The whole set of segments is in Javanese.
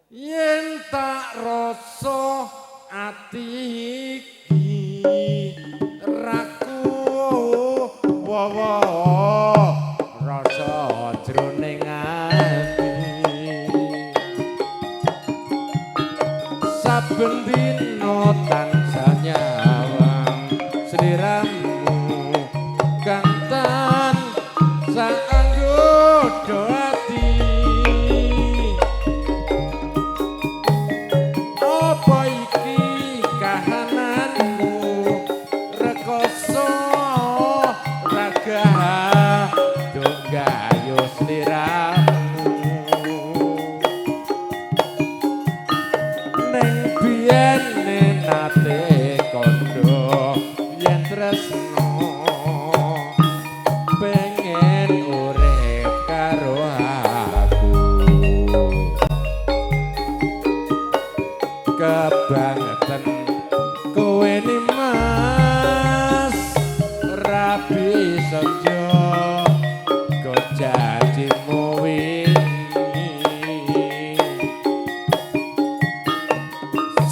Yen tak rasa ati iki raku wawa rasa jroning ati saben dina tansah nyawang sliramu kang tansah anggoda ati. Apa iki kahananku rekoso raga duk gayo sliramu ning biyene nate kandha yen tresno pengen urip karo aku kebangetan kowe ni mas rabi senja janjimu wingi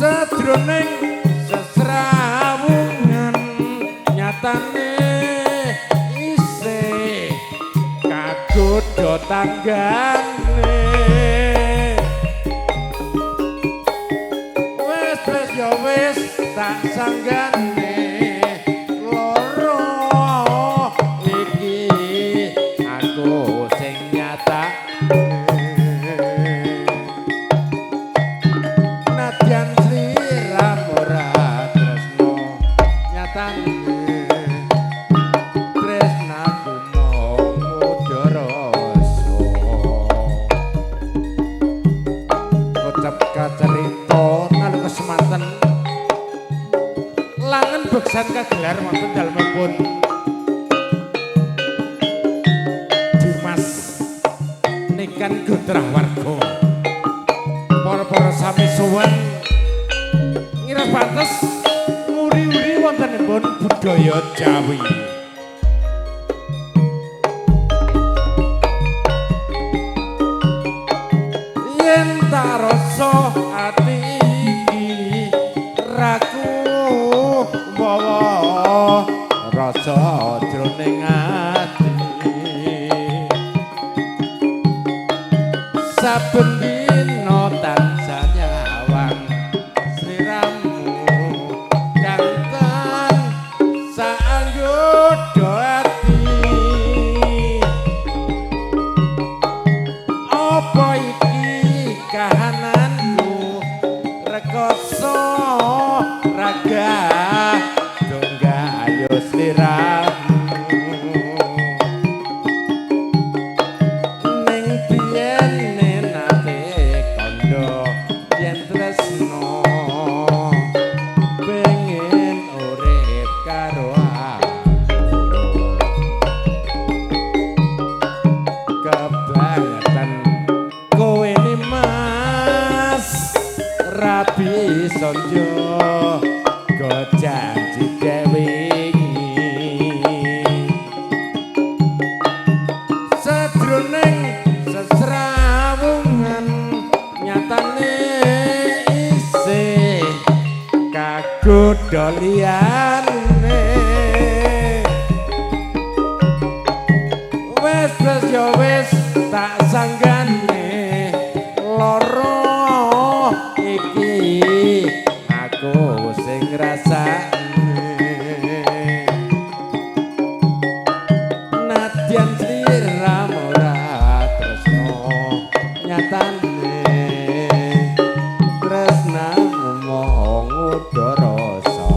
sajroning sesrawungan nyatane isih kagodha tanggane. Wes wes ya wis tak sanggane loro iki aku sing nyatakne. Nadyan sliramu ora tresno nyatane tresnaku mung mudha rasa. Kocap kacerita nalika semanten langen beksan kagelar wonten dalemipun Dimas Niken Godrah warga. Para-para sami suwun ngira pantes nguri-uri wontenipun budaya Jawi. Yen tak rasa ati iki raku wawa rasa jroning ati saben dina tansah nyawang sliramu kang tansah anggoda ati. Apa iki kahananku rekoso raga dongga ayo sliramu ning biyene nate kandha yen tresno pengen urip karo aku kebangetan kowe ni mas rabi sonjo go janji wingi sajroning sesrawungan nyatane isih kagodha liyane. Wes wes ya wis tak sanggane loro iki aku sing ngrasakne. Nadyan sliramu ora tresno nyatane tresnamu mung ngudha rasa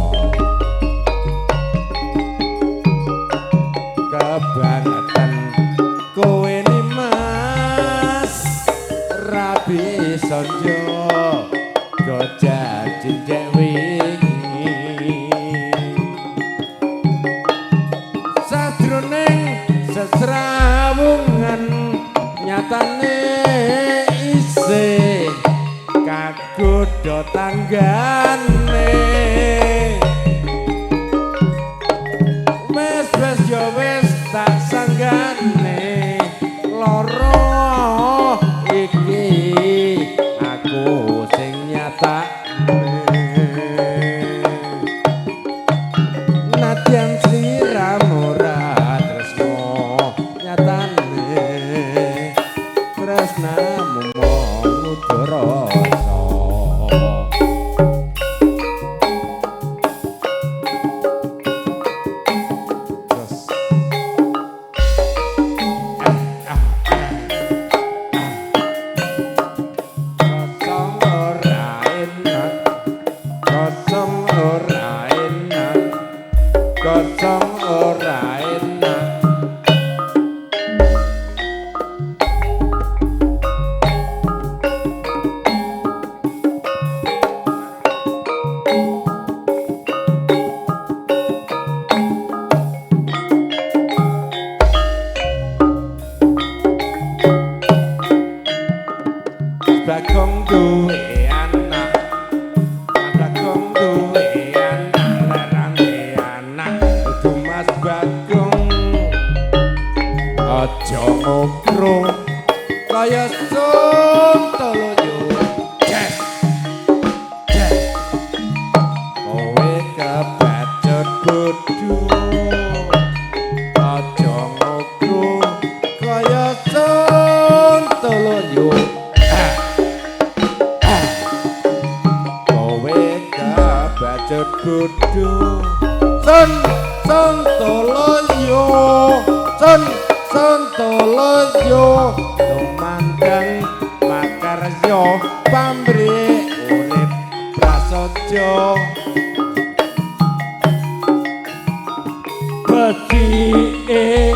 kebangetan kowe ni mas rabi sonjo go janji wingi sajroning sesrawungan nyatane isih kagodha tanggane. Wes wes ya wis tak sanggane loro iki aku Sliramu mung rasa. Kosong ora enak, kosong ora enak, kosong ora enak. Bagong duwe anak, Bagong duwe anak, lerane anak kudu Mas Bagong. Aja ngokro kaya Sontoloyo. Yes. Yes. Kowe kebacut bodho. Aja ngokro kaya Sontoloyo. Kebacut bodho. Son Sontoloyo, Son Sontoloyo, tumandang makarya pamrih urip prasaja. Becike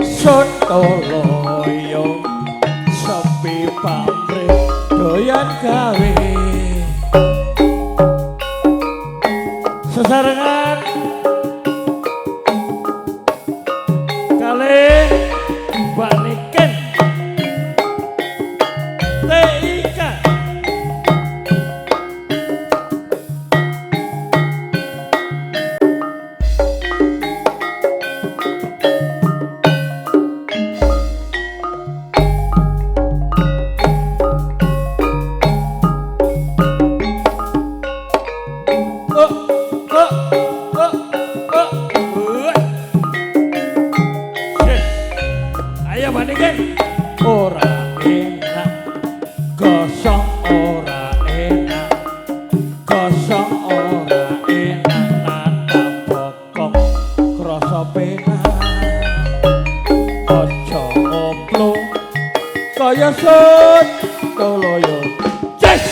Sontoloyo sepi pamrih doyan gawe. Sesarengan kalih Mbak Niken TIK. Ayo Mbak Niken. Ora enak, kosong ora enak, kosong ora enak, nata bokong krasa penak. Aja ngoplo kaya Sontoloyo. Yes.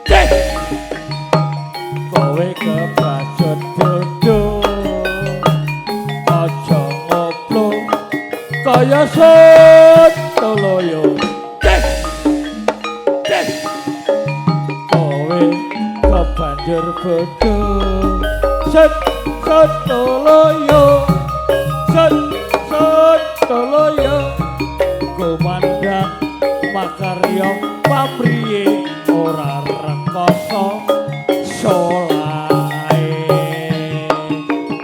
Yes. Kowe kebacut bodho. Aja ngoplo kaya Sontoloyo. Yes. Yes. Kowe kebanjur bodho. Sontoloyo, Sontoloyo, gumandang makarya pamrihe ora rekoso solahe.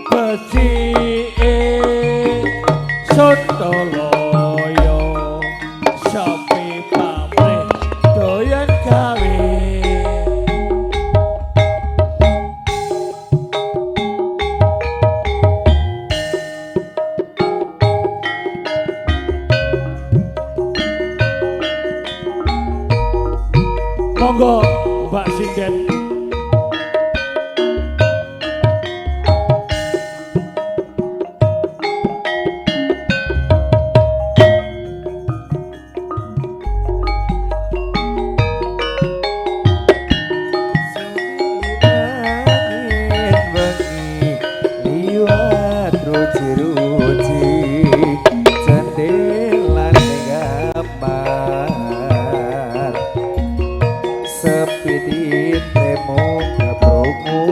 Becike Sontoloyo sepi pamrih doyan gawe. Monggo Mbak Sinden. Wengi liwat ruji-ruji jendela kamar sepi ditemu keprungu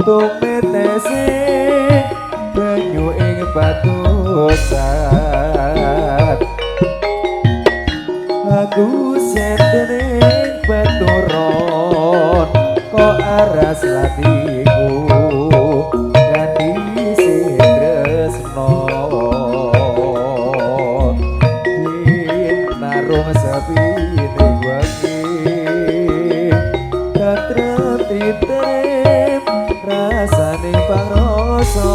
tumetese banyu ing batu sat aku sendening baturon kok aras latiku dadi sing tresno binarung sepi ning wengi tentrem titrem rasane pangrasa.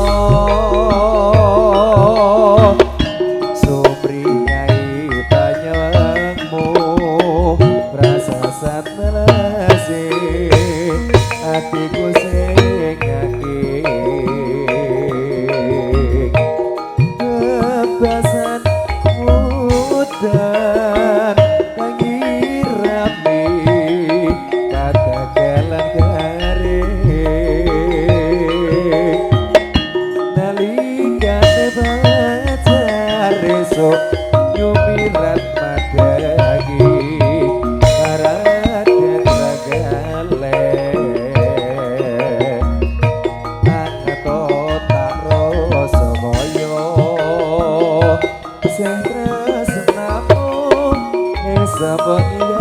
udan kang irami kadagalan garing nalikane fajar esuk nyumirat madagi Raden Trenggalek angeto tak rasa kaya sing tresnamu ing sepengi.